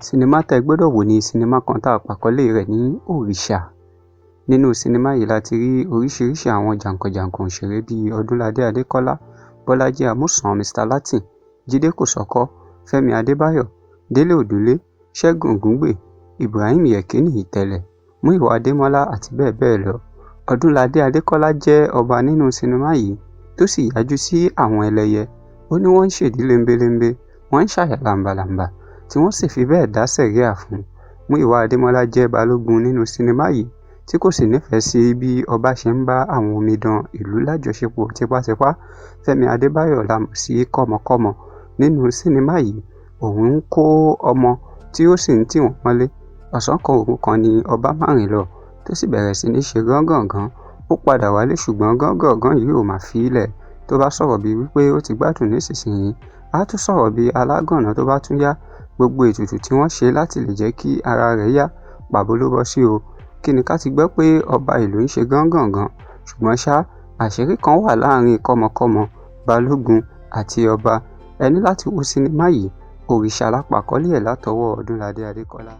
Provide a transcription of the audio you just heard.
Sinimá tẹ́ ẹ gbọ́dọ̀ wò ní sinimá kan tá a pàkọ́lé rẹ̀ ní Òrìṣà. Nínú sinimá yìí la ti rí oríṣiríṣi àwọn jàǹkànjàǹkàn òṣèré bíi Ọdúnladé Adékọ́lá, Bọ́lájí Amúsàn, Mr Latin, Jídé Kòsọ́kọ́, Fẹ́mi Adébáyọ̀, Délé Òdùlé, Ṣẹ́gun Ògúngbè, Ibrahim Yekini Ìtẹ̀lẹ̀, Múyìwá Adémọ́lá àti bẹ́ẹ̀ bẹ́ẹ̀ lọ. Ọdúnladé Adékọ́lá jẹ́ ọba nínú sinimá yìí tó sì yájú sí àwọn ẹlẹ́yẹ. Ó ní wọ́n ń ṣèdí lembelembe, wọ́n ń ṣàyà làǹbàlàǹbà tí wọ́n sì fi bẹ́ẹ̀ dá sẹ̀ríà fún un. Múyìwá Adémọ́lá jẹ́ Balógun nínú sinimá yìí tí kò sì nífẹ̀ẹ́ sí bí ọba ṣe ń bá àwọn omidan ìlú lájọṣepọ̀ tipátipá. Fẹ́mi Adébáyọ̀ la mọ̀ sí Kọ́mọkọ́mọ nínú sinimá yìí. Òun ń kó ọmọ tí ó sì ń tì wọ́n mọ́lé. Ọ̀sán kan òru kan ni ọba márìn lọ tó sì bẹ̀rẹ̀ sí ní ṣe gángàngán. Ó padà wálé ṣùgbọ́n gángàngán yìí ò mà fi í lẹ̀. Tó bá sọ̀rọ̀ bíi wípé ó ti gbádùn nísinsìnyí, á tún sọ̀rọ̀ bíi alágànná tó bá tún yá. Gbogbo ètùtù tí wọ́n ṣe láti lè jẹ́ kí ara rẹ̀ yá, pàbó ló bọ́ sí o. Kí ni ká ti gbọ́ pé ọba ìlú ń ṣe gángàngán? Ṣùgbọ́n ṣá, àṣírí kan wà láàrin Kọ́mọkọ́mọ, Balógun àti ọba. Ẹ ní láti wo sinimá yìí. Òrìṣà la pàkọ́lé ẹ̀ látọwọ́ Ọdúnladé Adékọ́lá.